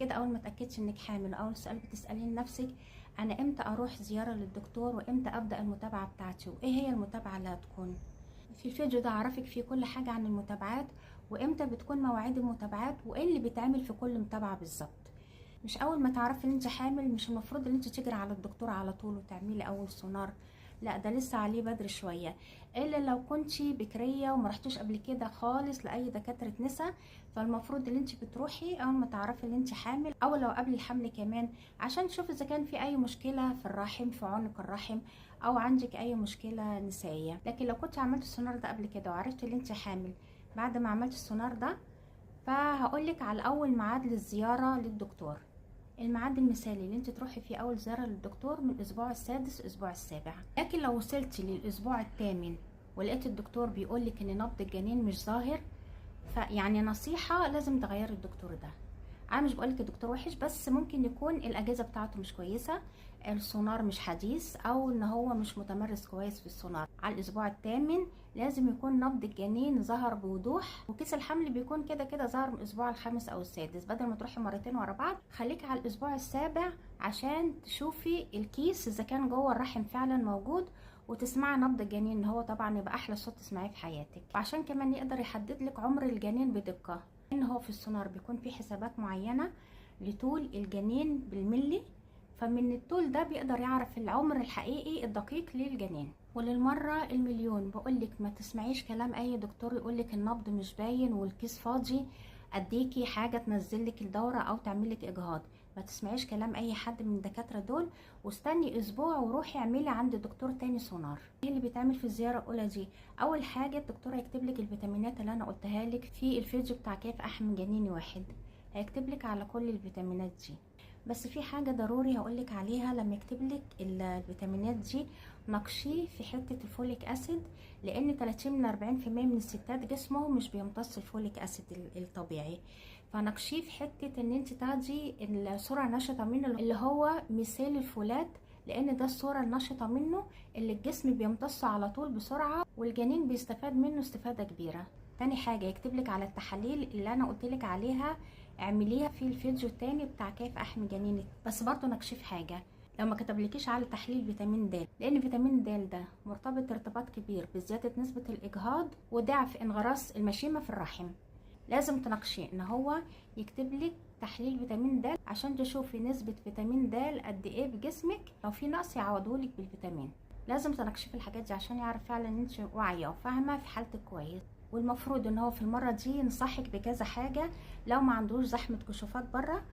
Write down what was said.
كده اول ما اتاكدتش انك حامل، اول سؤال بتساليه لنفسك: انا امتى اروح زيارة للدكتور، وامتى ابدا المتابعة بتاعتي، وايه هي المتابعة اللي هتكون؟ في الفيديو ده اعرفك فيه كل حاجة عن المتابعات، وامتى بتكون مواعيد المتابعات، وايه اللي بيتعمل في كل متابعه بالظبط. مش اول ما تعرفي ان انت حامل مش المفروض ان انت تجري على الدكتور على طول وتعملي اول سونار، لا ده لسه عليه بدري شويه، الا لو كنتي بكريه وما رحتيش قبل كده خالص لاي دكاترة نساء. فالمفروض ان انت بتروحي اول ما تعرفي ان انت حامل، او لو قبل الحمل كمان، عشان تشوفي اذا كان في اي مشكلة في الرحم، في عنق الرحم، او عندك اي مشكلة نسائية. لكن لو كنت عملت السونار ده قبل كده وعرفتي ان انت حامل بعد ما عملت السونار ده، فهقولك على اول ميعاد للزيارة للدكتور. الميعاد المثالي اللي انت تروحي فيه اول زيارة للدكتور من الاسبوع السادس الاسبوع السابع. لكن لو وصلتي للاسبوع الثامن ولقيت الدكتور بيقولك ان نبض الجنين مش ظاهر، فيعني نصيحة لازم تغيري الدكتور ده. انا مش بقولك الدكتور وحش، بس ممكن يكون الاجهزة بتاعته مش كويسة، السونار مش حديث، او ان هو مش متمرس كويس في السونار. على الاسبوع الثامن لازم يكون نبض الجنين ظهر بوضوح، وكيس الحمل بيكون كده كده ظهر من الاسبوع الخامس او السادس. بدل ما تروحي مرتين ورا بعض، خليكي على الاسبوع السابع عشان تشوفي الكيس اذا كان جوه الرحم فعلا موجود، وتسمعي نبض الجنين ان هو طبعا يبقى احلى صوت تسمعيه في حياتك، وعشان كمان يقدر يحدد لك عمر الجنين بدقة. ان هو في السونار بيكون في حسابات معينة لطول الجنين بالملي، فمن الطول ده بيقدر يعرف العمر الحقيقي الدقيق للجنين. وللمرة المليون بقولك ما تسمعيش كلام اي دكتور يقولك النبض مش باين والكيس فاضي، اديكي حاجة تنزلك الدورة او تعملك اجهاض. ما تسمعيش كلام اي حد من الدكاترة دول، واستني اسبوع وروحي اعملي عند دكتور تاني سونار. ايه اللي بيتعمل في الزيارة الاولى دي؟ اول حاجة الدكتور هيكتب لك الفيتامينات اللي انا قلتها لك في الفيديو بتاع كيف احمي جنيني واحد، هيكتب لك على كل الفيتامينات دي. بس في حاجة ضروري هقولك عليها، لما يكتب لك الفيتامينات دي ناقشيه في حتة ال folic acid، لان 30 من 40% من الستات جسمهم مش بيمتص ال folic acid الطبيعي. فناقشيه في حتة ان انت تاخدي الصورة النشطه منه اللي هو ميثيل الفولات، لان ده الصورة النشطه منه اللي الجسم بيمتصه على طول بسرعة، والجنين بيستفاد منه استفاده كبيرة. تاني حاجة يكتب لك على التحاليل اللي انا قلت لك عليها اعمليها في الفيديو التاني بتاع كيف احمي جنينك. بس برضو نكشف حاجة، لو ما كتبلكيش على تحليل فيتامين د، لان فيتامين د ده مرتبط ارتباط كبير بزيادة نسبه الاجهاض وضعف انغراس المشيمه في الرحم. لازم تناقشيه ان هو يكتب لك تحليل فيتامين د عشان تشوفي نسبه فيتامين د قد ايه في جسمك، لو في نقص يعوضهولك بالفيتامين. لازم تناقشيه في الحاجات دي عشان يعرف فعلا ان انت واعية وفاهمه في حالتك كويس. والمفروض ان هو في المرة دي ينصحك بكذا حاجة لو ما عندوش زحمة كشوفات بره.